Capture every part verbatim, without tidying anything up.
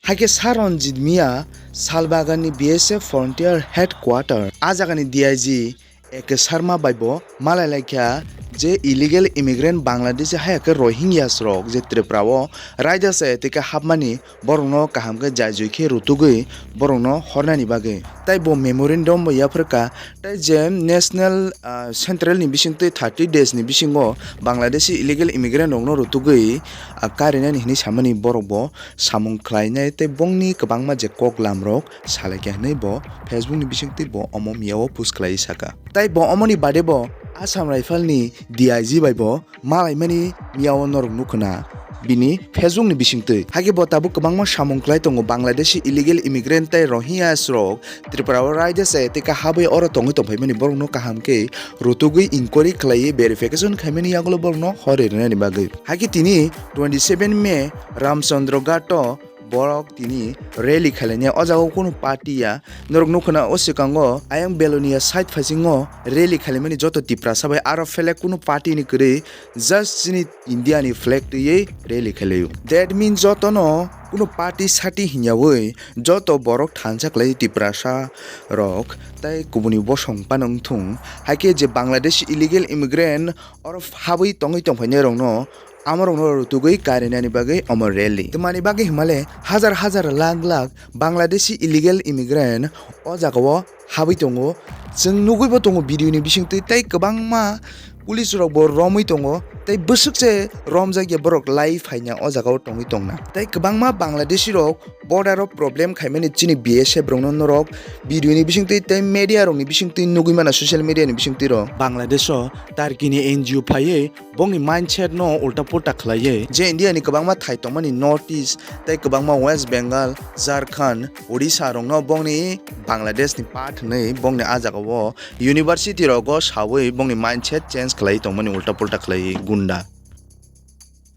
Hakhe Sir Ranjit Mia Salbaganni B S F Frontier Headquarter a jagani D I G A K Sharma bai bo malai laikha je illegal immigrant Bangladeshi hai khe Rohingyas rok je Tripura o raida se tei khe hapmani borokno kaham khe jai jui khe rutugwi borokno hornani bagwi. Tai bo memorandum bo yapharkha, tai je national, ah, central ni bisingtwi thirty days ni bisingo Bangladeshi illegal immigrant rokno rutugwi, ah, karinani hinwi samani borok bo samung khlainai tei bongni kwbangma je koklam rok salaikha hinwi bo Facebook ni bisingtwi bo omo miyao post khlaiwi saka. Tai bo omoni bade bo Assam Rifle ni D I G bai bo malaimani miyao norok nukhuna bini Facebook ni bisingtwi. Hakhe bo tabuk kwbangma samung khlai tongo Bangladeshi illegal immigrant tei Rohingyas rok Tripura o raida se tei khe habwi oro tongwi tongphaimani borokno kaham khe rutugwi inquiry khlaiwi verification khaimani yagulo borokno hor rinani bagwi. Hakhe tini twenty seven May Ramchandra Ghat o borok tini rally khailaiya, o jaga o kunu party ya. Norok nukhuna o swkango ayang Belonia side phaising o rally khailaimani joto Tiprasa bai, aro phelek kunu party ni kwrwi, just chini India ni flag twiwi rally khailaio. That means jotono kunu party sati hinyawi joto borok thansa khlai Tiprasa rok tai kubuni bosong phano wngthung. Hakhe je Bangladesh illegal immigrant oro habwi tongwi tongphainai rokno amorokno rutugwi karinani bagwi omo rally. Twmani bagwi himale hajar hajar lakh lakh Bangladeshi illegal immigrant o jagao habwi tongo. Chwng nugwibo tongo video ni bisingtwi tei kwbangma police rokbo romwi tongo tei bwswk se romjakya borok lai phaina o jagao tongwi tongna. Tei kwbangma Bangladeshi rok border o problem khaimani chini B S F rokno norok video ni bisingtwi tei media rokni bisingtwi nugwi mano, social media ni bisingtwi rok. Bangladesh o Turkey ni N G O phaiwi bongni mindset no ulta pulta khlaiwi je India ni kwbangma thai tongmani North East tei kwbangma West Bengal, Jharkhand, Odisha rokno bongni Bangladesh ni part hinwi bongni a jagao university rogo sawi bongni mindset change khlaiwi tongmani ulta pulta khlaiwi gunda.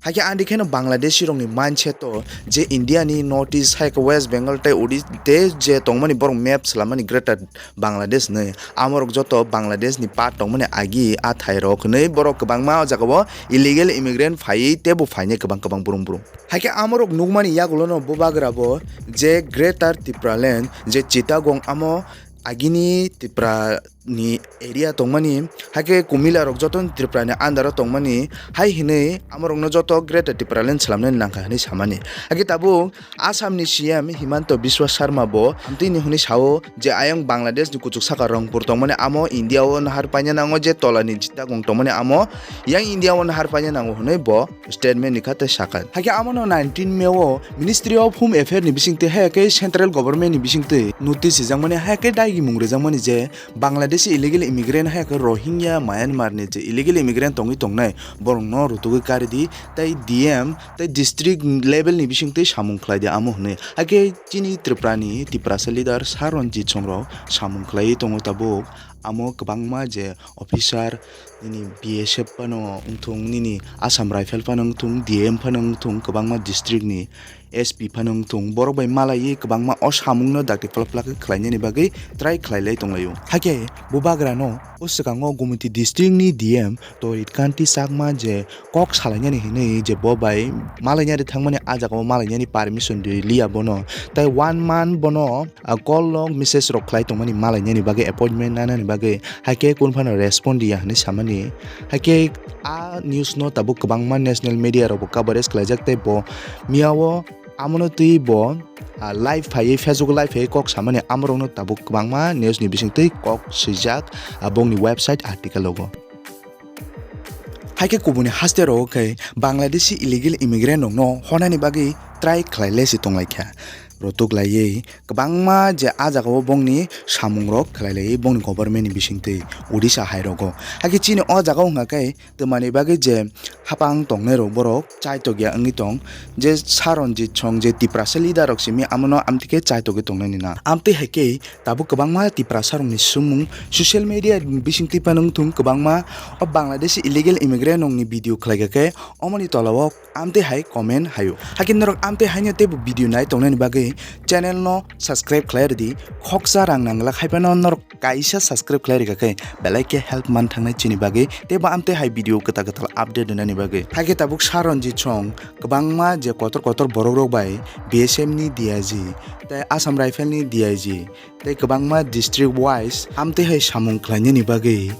Hakhe ani kheno Bangladeshi rokni mindset o je India ni North East hai khe West Bengal tei Odi-, tei je tongmani borok map swlamani greater Bangladesh hinwi, amorok joto Bangladesh ni part tongmani agi a thai rok hinwi borok kwbangma o jagao illegal immigrant phaiwi teibo phainai kwbang kwbang brum brum. Hakhe amorok nukmani yagulono bubagra bo je Greater Tipraland je Chittagong amo agini Tripura ni area tongmani, hakhe Kumila rok joto Tripura ni under o tongmani, hai hinwi amorokno joto Greater Tipraland swlamnani nangkha hinwi samani. Hakhe tabuk Assam ni C M Himanta Biswa Sarma bo amtwini hwnwi sao je ayang Bangladesh ni kuchuk saka Rongpur tongmani amo India o nahar paina nango, je tola ni Chittagong tongmani amo yang India o nahar paina nango hwnwi bo statement ni kha tei sakha. Hakhe amono nineteen May o Ministry of Home Affairs ni bisingtwi hai khe central government ni bisingtwi notice rijakmani, hai khe daigimung rijakmani je Bangladeshi illegal immigrant hai khe Rohingya Myanmar ni je illegal immigrant tongwi tongnai borokno rutugwi karidi tei D M tei district level ni bisingtwi samung khlaidi amo hwnwi. Hakhe chini Tripura ni Tiprasa leader Sir Ranjit Song rok samung khlaiwi tongo tabuk, amo kwbangma je officer nini B S F phano wngthung, nini Assam Rifle phano wngthung, D M phano wngthung, kwbangma district ni S P phano wngthung, borok bai malaiwi kwbangma o samungno dakti phlak phlak khe khlainani bagwi try khlailai tonglaio. Hakhe bubagrano o swkango Gumti district ni D M Torit Kanti Chakma je kok salainani hinwi je bo bai malainani thangmani, a jagao malainani permission riliya bono, tei one month bono a call rok, message rok khlai tongmani malainani bagwi, appointment nanani bagwi, hakhe kunu phano respond ya hinwi samani. Hakhe a news no tabuk kwbangma national media rokbo coverage khlaijak tei bo miyao amono twi bo, ah, live phaiwi, Facebook live phaiwi kok samani amorokno tabuk kwbangma news ni bisingtwi kok swijak, ah, bongni website article rogo. Hakhe kubuni haste rogo khe Bangladeshi illegal immigrant rokno honani bagwi try khlai lesi tonglaikha. Rotuk laiwi kwbangma je a jagao bongni samungrok khlai laiwi bongni government ni bisingtwi Odisha hai rogo. Hakhe chini o jagao wngkha khe twmani bagwi je hapang tongnai rok borok chaitok ya wngwi tong, je Sir Ranjit Song je Tiprasa leader rok simi amono amtwi khe chaitogwi tongnani na. Amtwi hai khe tabuk kwbangma Tiprasa rokni sumung social media bisingtwi phano wngthung kwbangma o Bangladeshi illegal immigrant rokni video khlaikha khe omoni tolao amtwi hai comment haio. Hakhe norok amtwi haino teibo video nai tongnani bagwi Channel no subscribe khlai rwdi, khoksa rang nang glak, hai phano norok kaisa subscribe khlai rwkha khe belai khe help man thangnai chini bagwi, tei bo amtwi hai video kwtal kwtal update rwnani bagwi. Hai khe tabuk Saronjit song kwbangma je kotor kotor borok rok bai B S F ni D I G tei Assam Rifle ni D I G tei kwbangma district wise amtwi hai samung khlainani bagwi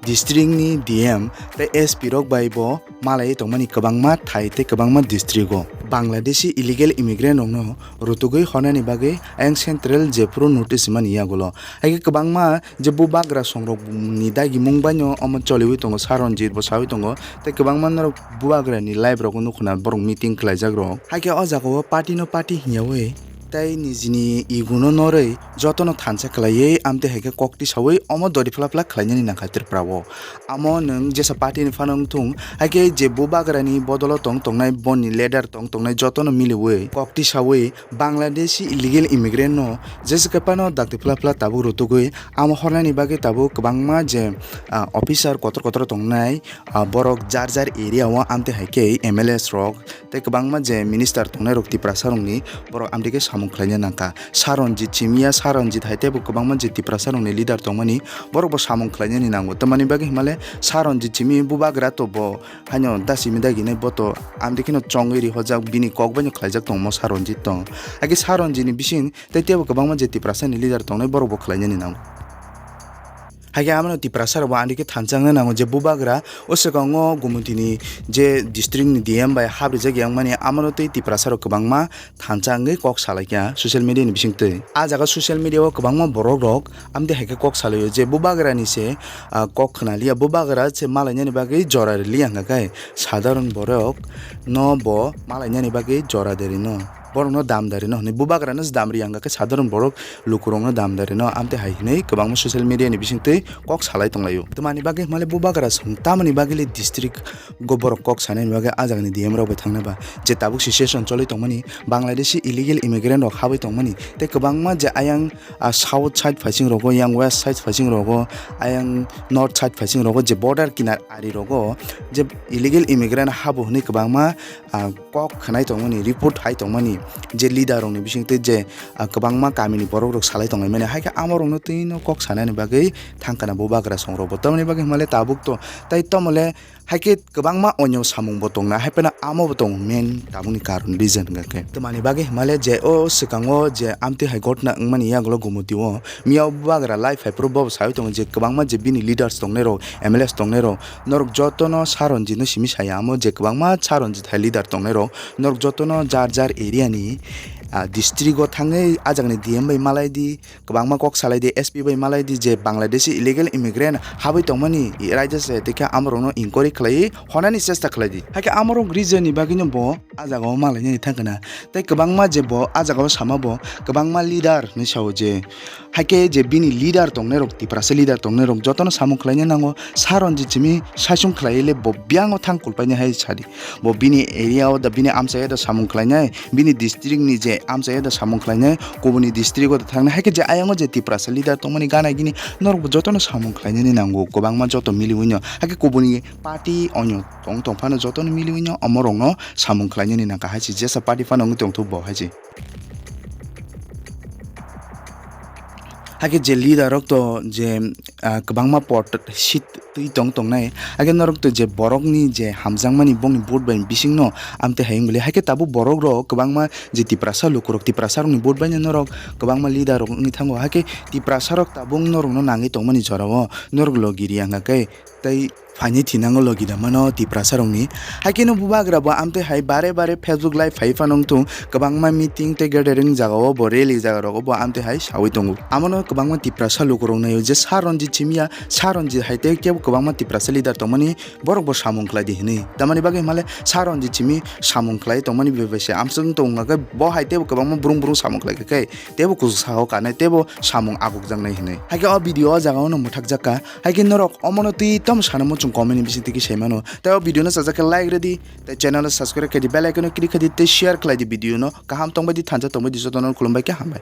district ni D M tei S P rok bai bo malai tongmani kwbangma thai tei kwbangma district o Bangladeshi illegal immigrant rokno rutugwi hornani bagwi ayang central jephuru notice mani yagulo. Hai khe kwbangma je bubagra songrok ni dagimung baino omo choliwi tongo, Saronjit bo sawi tongo, tei kwbangma norok bubagra ni live rok nukho na borok meeting khlaijak rok. Hai khe o jaga o party no party hinya wi tei nijini ego no norwi jotono thansa khlaiwi amtwi hai khe kok tisawi omo dori phla phla khlainani nangkha Tripura o. Amo nwng jesa party ni phano wng thung, hai khe je bubagra ni bodolo tong tongnai, boni leader tong tongnai jotono miliwi kok tisawi Bangladeshi illegal immigrant no jesa khe phano dakti phla phla tabuk rutugwi amo hornani bagwi tabuk kwbangma je, ah, officer kotor kotor tongnai, ah, borok jar jar area o amtwi hai khe M L As rok tei kwbangma je minister tongnai rok Tiprasa rokni borok amtwi khe samung khlaina nangkha. Saronjit simi ya, Saronjit hai teibo kwbangma je Tiprasa rokni leader tongmani borok bo samung khlainani nango. Tamani bagwi himale Saronjit simi bubagra to bo haino da simi dagi nai bo to amtwi kheno chongwi rihojak, bini kok baino khlaijak tongmo Saronjit tong. Hai khe Saronjit ni bising tei teibo kwbangma je Tiprasa ni leader tongnai borok bo khlainani nango. Hai khe amano Tiprasa rok bo ani khe thansa wngna nango je bubagra o swkango Gumutini je district ni D M bai hap rijak yang mani amano tei Tiprasa rok kwbangma thansa wngwi kok salai kha social media ni bising twi. A jaga social media o kwbangma borok rok amtwi hai khe kok salai o je bubagra ni se, ah, kok khna liya, bubagra se malainani bagwi jora ri liya hwnkha khe sadharon borok no bo malainani bagwi jora de rino. Borokno dam da rino hwnwi bubagrano se dam ri ang khe sadharon borok lukurokno dam da rino amtwi hai hwnwi kwbangma social media ni bisingtwi kok salai tonglaio. Tamani bagwi hwnmale bubagra song tamani bagwi le district go borok kok sanani bagwi a jagani D M rok bai thangna ba je tabuk situation choli tongmani Bangladeshi illegal immigrant rok habwi tongmani tei kwbangma je ayang, ah, south side phaising rogo, yang west side phaising rogo, ayang north side phaising rogo je border kinar ari rogo je illegal immigrant habo hwnwi kwbangma, ah, kok khwnai tongmani, report hai tongmani je leader rokni bisingtwi je, ah, kwbangma kamini borok rok salai tonglaimani, hai khe amo rokno twino kok sanani bagwi thangkana bubagra songrokbo. Tamoni bagwi hwnmale tabuk to, tai tomole hai khe kwbangma onyo samung bo tongna, hai phano amo bo tongo main tabukni karon reason hwnkha khe. Tamani bagwi hwnmale je o swkango je amtwi hai gotna wngmani yagulo Gumutio miya bubagra live hai phuru bobo sawi tongo je kwbangma je bini leaders tongnai rok, M L As tongnai rok, norok jotono Saronjit no simi saya amo je kwbangma Saronjit hai leader tongnai rok, norok jotono jar jar area ni, ah, district o thangwi a jagani D M bai malai di, kwbangma kok salai di, S P bai malai di je Bangladeshi illegal immigrant habwi tongmani raida se, tei khe amorokno inquiry khlaiwi honani chesta khlai di. Hai khe amorok reason ni bagwino bo a jagao malainani thangkana. Tei kwbangma je bo a jagao sama bo kwbangma leader hinwi sao je, hai khe je bini leader tongnai rok, Tiprasa leader tongnai rok jotono samung khlaina nango, Saronjit simi saichung khlaiwi le bo biyang o thang kulpaini hai sadi. Bo bini area o da, bini amchai o da samung khlainai, bini district ni je amchai o da samung khlainai, kubuni district o da thangnai, hai khe je ayang o je Tiprasa leader tongmani gana gini norok bo jotono samung khlainani nango, kwbangma joto miliwi no, hai khe kubuni party onyo tong tong phano jotono miliwi no omorokno samung khlainani nangkha hai se, jesa party phano wngwi tongthok bo hai se. Hakhe je leader rok to je, ah, kwbangma pot seat twi tong tongnai, hakhe norok to je borokni je hamjakmani bongni vote bai bisingno amtwi hai wngwi le, hakhe tabuk borok rok kwbangma je Tiprasa lukurok, Tiprasa rokni vote baino norok kwbangma leader rok wngwi thango, hakhe Tiprasa rok tabuk norokno nangwi tongmani jorao norok logi riya hwnkha khe tei phaini thinango logi da mano Tiprasa rokni. Haikhe no bubagra bo amtwi hai bare bare Facebook live phai phano wngthung, kwbangma meeting tei gathering jagao bo rally jagarogo bo amtwi hai sawi tongo. Amono kwbangma Tiprasa lukurok naio je Saronjit simi ya, Saronjit hai tei kebo kwbangma Tiprasa leader tongmani borok bo samung khlai di hinwi. Tamani bagwi hwnmale Saronjit simi samung khlai tongmani bai bai se amswk wng tong hwnka khe bo hai teibo kwbangma brung brung samung khlai kha khe teibo kuchuk sakao kanai teibo samung agukjaknai hinwi. Haikhe o video o jagao no mwthakjak kha. Haikhe norok omono twi tamo sana muchung comment ni bisingtwi khe sai mano. Tei o video no chajak khe like rwdi, tei channel no subscribe khe di, bell icon no click khe di, tei share khlai di video no. Kaham tongbai di, thansa tongbai di, jotono khulumbai khe hambai.